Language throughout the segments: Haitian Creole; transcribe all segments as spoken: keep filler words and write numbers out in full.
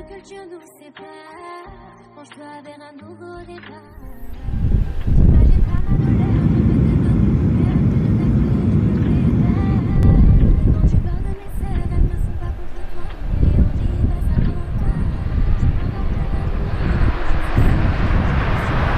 Culture nous sépare, penche-toi vers un nouveau départ. J'imagine pas ma douleur, je peux te donner le meilleur de ta vie, n'oublie pas. Quand tu parles de mes sœurs, elles ne sont pas contre toi, mais on dit pas ça pour toi. Je m'adapte à ta vie, je suis sûre que tu seras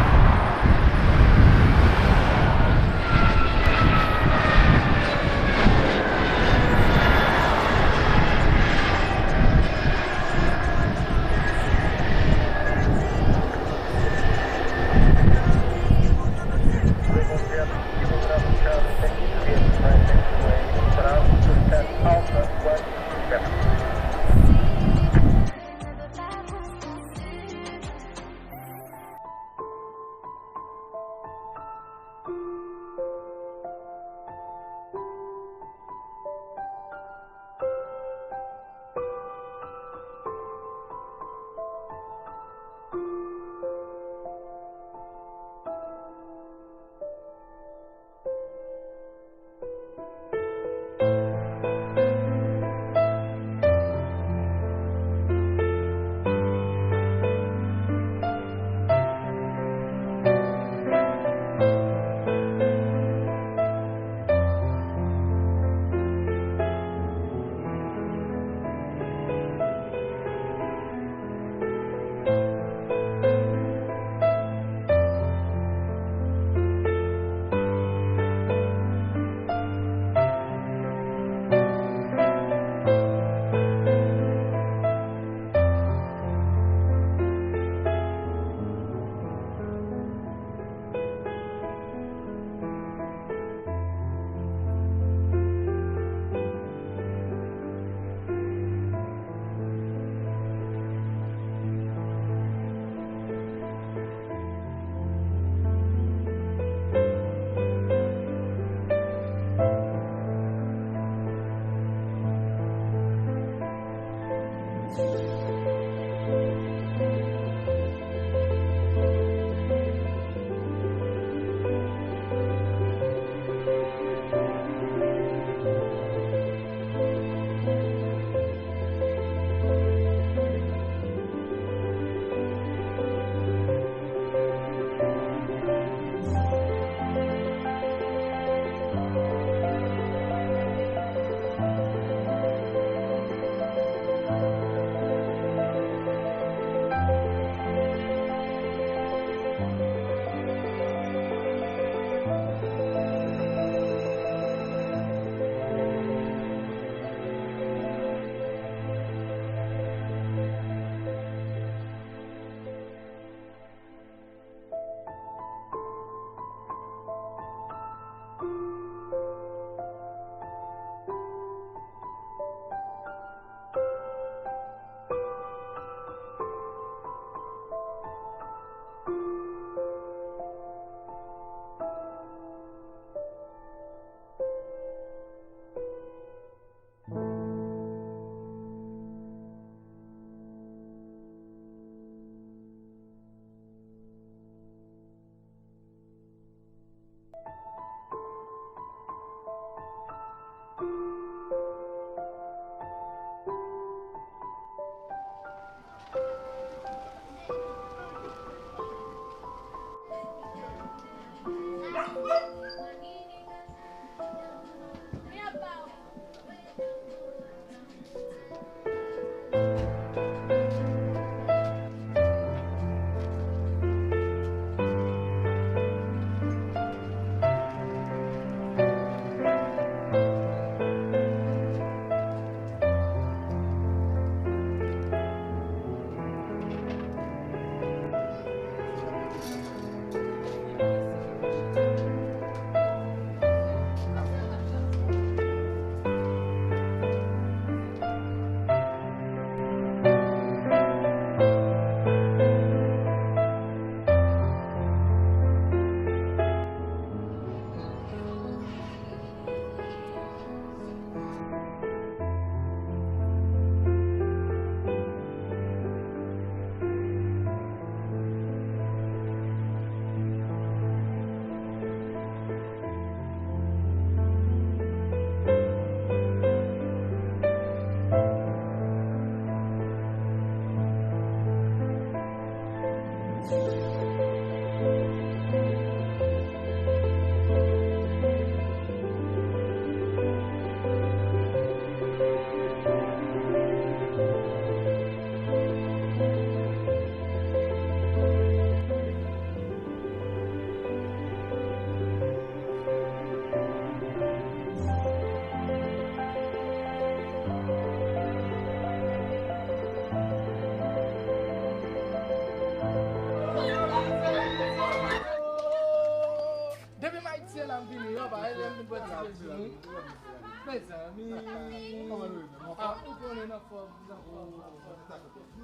Mezanmi. Kòman nou ye menm? Anfòm? Ah, nou konnen n anfòm, n anfòm, n anfòm.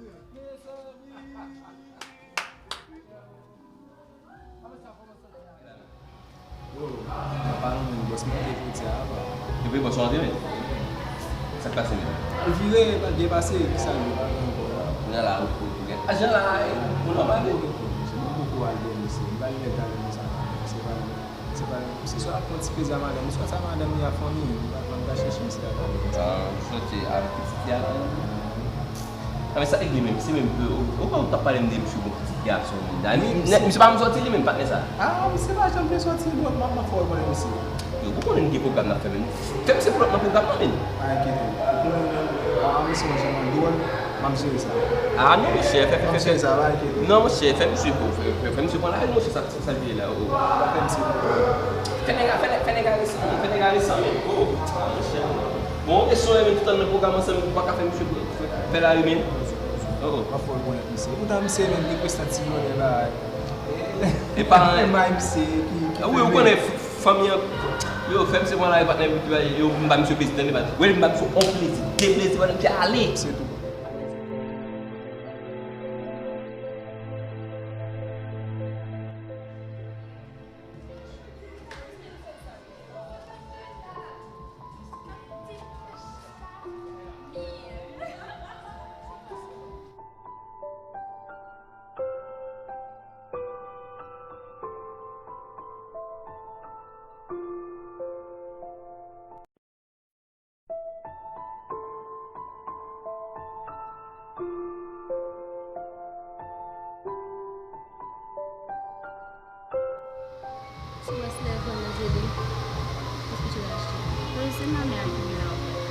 Mezanmi. Yo, pa nan menm bòs mwen te jodi a, apa. Epi bòs ou antre menm? Sa k pase menm? Vire, pa depase, ki sa l ye, pa gen ankò la. Kounye a la, ou, ou, ou gen lajan la, e, ou nòmal. Mwen poko al dòmi, se, m pa gen lè t ale konsa, se pa, se pa, se swa ap pran ti plezi a madanm, swa sa madanm li a fanmi, m pa, m pa chèche misye a pale konsa. Ah, ou sòti avèk pitit li a la? Ah, men sa regle menm, se menm, ou, ou, ou t ap pale m de misye bon pitit gason, men. Dani, misye pa janm sòti li menm, patnè sa. Ah, misye pa janm vle sòti, bro, m ap, m ap fè w konnen misye. Yo, ou konnen n gen pwogram n ap fè menm. Fè misye pran nan pwogram nan menm. Pa enkyete w. Ou konnen menm, ah, misye yon jan dwòl, m ap jere sa. Ah, non, monchè, fè, fè, fè, m ap jere sa, pa enkyete w. Non, monchè, fè misye, fè, fè, fè misye pran lari, monchè, sa, sa, sa l ye la, oh. Fè misye pran. Fè nèg la, fè nèg, fè nèg la resan, fè nèg la resan menm, oh, ah, monchè. Bon, e son menm tout an nan pwogram ansanm, ou pa ka fè misye fè, fè lari menm. Oh, oh. M ap fè w konnen misye. Poutan misye menm li prestan ti vòlè bagay. E pa anyen. Bay misye ki, ki wi, ou konnen f-, fanmi an. Yo, fè misye pran lari patnè, yo, m ba misye plezi, tande, patnè. Wi, m ba misye on plezi, de plezi, patnè, ki ale. Se tou. Si wè si lè pran nan jedi, èske tu vas acheter? Wi, se mami a ki vin la, an fèt.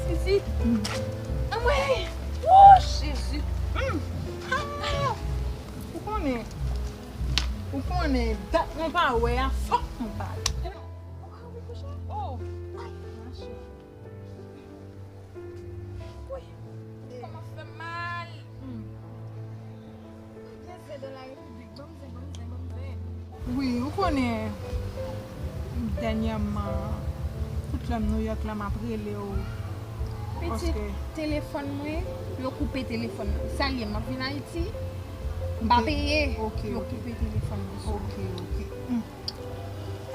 Sisi. Anmwey. Oh, Jezi. Hmm. Ah. Ou konnen, ou konnen, dat mwen pa wè a, fòk mwen pale. Oh, ay, mache. Wi, kòman fè mal. Hmm. Gen zen dan la repiblik, ban m zen, ban m zen, ban m zen. Wi, ou konnen, dènyèman, tout lè m Nouyòk la, m ap rele w. Pitit, paske telefòn mwen, yo koupe telefòn nan. Sa l ye, m ap vin Ayiti, m pa peye, ok, yo koupe telefòn nan. Ok, ok. Hmm.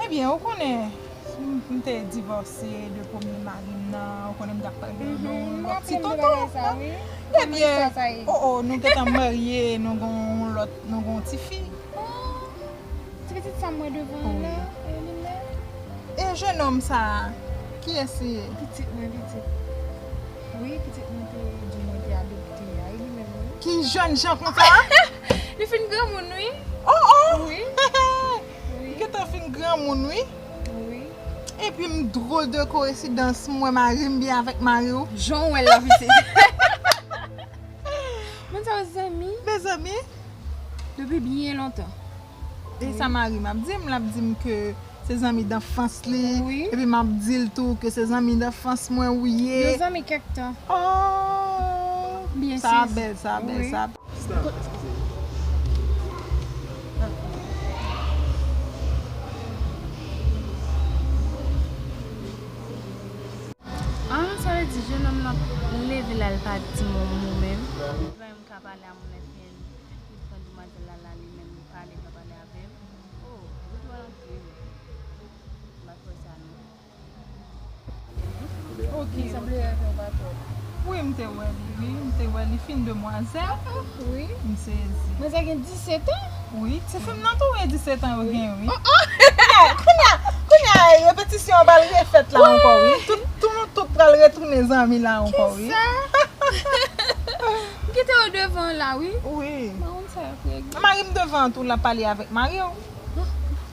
Ebyen, ou konnen, m, m te divòse de premye mari m nan, ou konnen m t ap pale de yon lòt ti tonton. Ebyen, o, o, nou gentan marye, nou gen yon lòt, nou gen yon tifi. Oh, ti pitit sa m wè devan an la, e li menm? E jennonm sa a, kiyès li ye? Pitit mwen, pitit. Wi, pitit mwen te di mwen te adopte a, e li menm, wi. Ki jènjan konsa? Li fin granmoun, wi. Oh, oh! Wi. Wi. Li gentan fin granmoun, wi. Wi. Epi m, drôle de coïncidence, m wè mari m byen avèk mari w. Jan w wè l la, pitit. Moun sa yo zanmi? Mezanmi. Depi byen lontan. E sa mari m ap di m, l ap di m ke se zanmi danfans li. Wi. Epi m ap di l tou ke se zanmi danfans mwen ou ye. Nou zanmi kèk tan. Oh! Byen sa bèl, sa bèl, wi. Sa bèl. Ah, sa vle di jennonm nan leve la, l pa di m yon mo menm. Epi m ka pale a moun epi li pran demwazèl la, la li menm li pale, l pa pale avè m. Oh, ou dwe antre wi. M pa t wè sa non. Ok. Li sanble avè w pa twòp. Wi, m te wè li, wi, m te wè li fin demwazèl. Wi. M sezi. Manzè gen disèt an? Wi, ti fi m nan tou gen disèt an yo gen, wi. Oh, oh. Kounye a, kounye a, kounye a, repetisyon an pral refèt la ankò, wi. Tout, tout, tout pral retounen zanmi la ankò, wi. Kisa? M kite yo devan la, wi. Wi. Mwen konn Sa ap regle. Mari m devan an tou, l ap pale avèk mari w.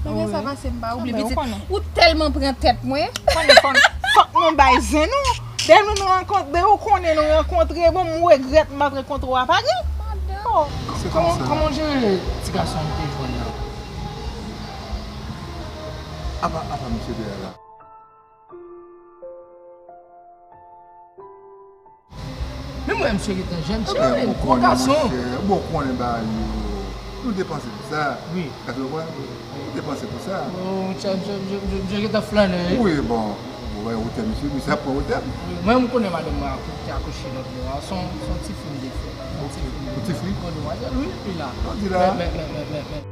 Bagay sa pase m pa oubli pitit. Ou tèlman pran tèt mwen. Konnen fòk nou bay zen nou. Dèyè nou nou rankontre, dèyè ou konnen nou rankontre, bon m regrèt m pa t rankontre w a Pari. Se kòman w jere ti gason m te jwenn nan? Apa apa misye te la. Men mwen, misye gentan jèn, misye yon gwo gason. Bon, konnen bagay yo. Nou depanse pou sa. Wi. Kase w konprann? Nou depanse pou sa. Misye gentan flannen, wi. Wi, bon. Ou wè wotè misye, misye ap pran wotè. Wi, mwen, m konnen madanm mwen te akouche lòt bò a. Se yon ti fi m te fè. Yon ti fi. Yon ti fi? Yon demwazèl, wi, li la. Kondi la? Men, men, men, men, men.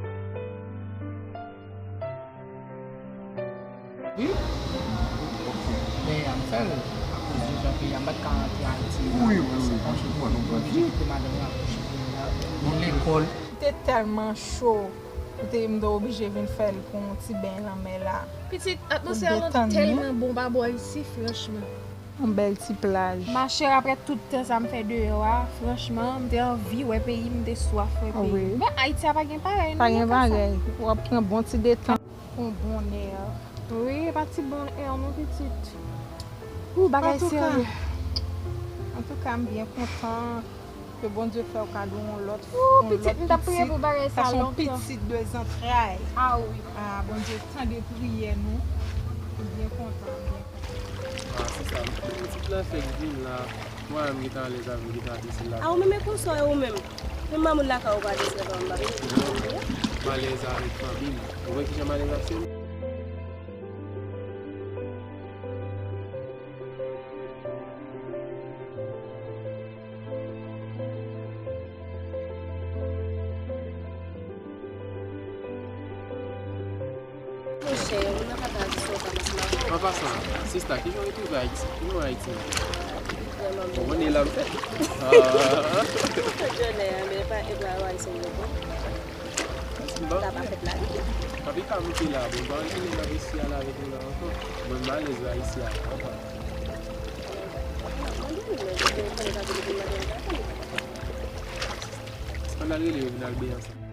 Wi. Men y ap fè l akoz de jan peyi a, m pa t ka rantre Ayiti. Wi, wi, wi. Mwen konprann. Kote madanm mwen ap kouche kounye a, nan lekòl. Li te tèlman cho, m te, m te oblije vin fè l pran yon ti beny lanmè la. Pitit, atmosfè a tèlman bon pa bò isi, franchman. Yon bèl ti plaj. Machè, apre tout tan sa m fè deyò a, franchman, m te anvi wè peyi m, m te swaf wè peyi m. Bon, Ayiti a pa gen parèy non. Pa gen bagay. W ap pran bon ti detant. Yon bon èr. Wi, e pa ti bon èr non, pitit. Ou bagay serye. Antouka, antouka, m byen kontan. Ke Bondye fè w kado yon lòt, yon lòt pitit. Pitit, m t ap priye pou bagay sa lontan. Sa se yon pitit de zantray. A wi. A, Bondye tande priyè nou. M byen kontan, m byen kontan. A, se sa. Pitit la fèk vin la. Mwen menm gentan alèz avè l, gentan ap isi la. A, ou menm e konsa w ye ou menm. Menm mamoun lakay ou pa desèv a m pa bezwen. M alèz avèk fanmi m. Ou wè kijan m alèz ap fè m? Monchè, yon moun nan pa ka di sa w pa ansanm avè w. An pasan, sista, kijan w retwouve Ayiti? Kijan w wè Ayiti menm? Vrèman bon. Bon, mwen la m fèt. Fèt jounen an, men pa e pa Ayisyen yo bon. Mèsi, m pa. Sa pa fèt la. Kapital mwen te la, bon, m pa antre nan isi a la avèk nou la ankò. Mwen m alèz la isi a, anfin. Ann al rele yo vin al benyen ansanm.